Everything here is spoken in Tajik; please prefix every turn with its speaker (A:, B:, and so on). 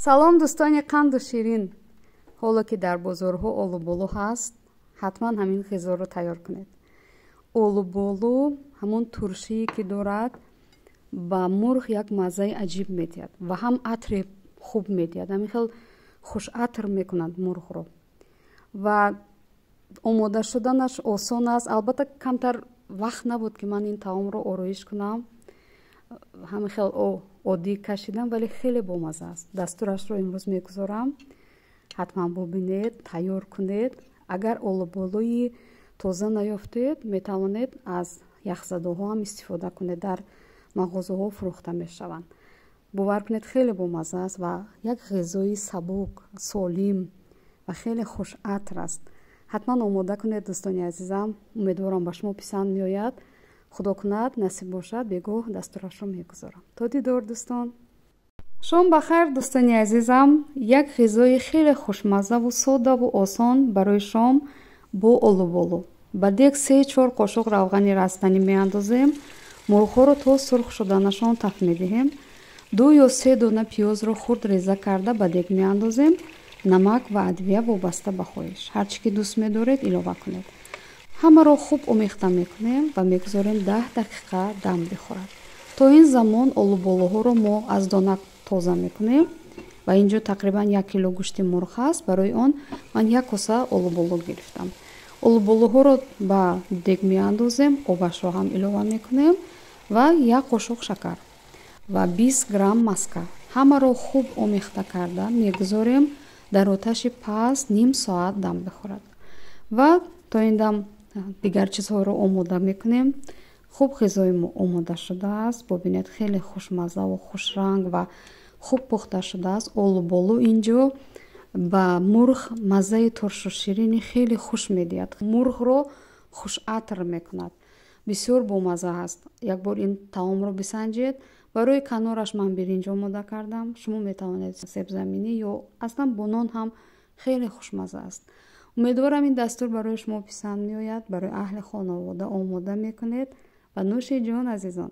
A: Салом, дӯстони қанду ширин. Ҳоло ки дар бозорҳо олуболу ҳаст, ҳатман ҳамин ғизоро тайёр кунед. Олуболу ҳамон туршие ки дорад, ба мурғ як маззаи аҷиб медиҳад ва ҳам атри хуб медиҳад. Ҳамин хел хушатр мекунад мурғро ва омода шуданаш осон аст. Албатта, камтар вақт набуд, ки ман ин таомро ороиш кунам. Ҳамин хел оддӣ кашидам, вале хеле бомазза аст. Дастурашро имрӯз мегузорам, ҳатман бубинед, тайёр кунед. Агар олуболӯи тоза наёфтед, метавонед аз яхзадоҳо ҳам истифода кунед, дар мағозаҳо фурӯхта мешаванд. Бовар кунед, хеле бомазза аст ва як ғизои сабук, солим ва хеле хушатр аст. Ҳатман омода кунед, дӯстони азизам. Умедворам, ба шумо писанд меояд. Худо кунад, насиб бошад, бегоҳ дастурашро мегузорам. То дидор, дӯстон. Шом ба хайр, дӯстони азизам. Як ғизои хеле хушмаззаву содаву осон барои шом бо олуболу. Ба дег 3-4 қошуқ равғани растанӣ меандозем. Мурғҳоро то сурх шуданашон таф медиҳем. 2 ё 3 дона пиёзро хурд реза карда ба дег меандозем. Намак ва адвия вобаста ба хоҳиш, ҳар чӣ ки дӯст медоред, илова кунед. Ҳамаро хуб омехта мекунем ва мегузорем 10 дақиқа дам бихӯрад. То ин замон олуболуҳоро мо аз донак тоза мекунем. Ва инҷо тақрибан 1 кило гӯшти мурғ ҳаст, барои он ман як коса олуболу гирифтам. Олуболуҳоро ба дег меандозем, обашро ҳам илова мекунем ва як қошуқ шакар ва 20 грамм маска. Ҳамаро хуб омехта карда мегузорем, дар оташи паст ним соат дам бихӯрад. Ва то ин дам дигар чизҳоро омода мекунем. Хуб, ғизои мо омода шудааст. Бубинед, хеле хушмаззаву хушранг ва хуб пухта шудааст. Олуболу инҷо ба мурғ маззаи туршу ширини хеле хуш медиҳад, мурғро хушатр мекунад, бисёр бомазза аст. Як бор ин таомро бисанҷед. Барои канораш ман биринҷ омода кардам. Шумо метавонед себзаминӣ ё аслан бо нон ҳам хеле хушмазза аст. Умедворам, ин дастур барои шумо писанд меояд, барои аҳли хонавода омода мекунед ва нӯши ҷон, азизон.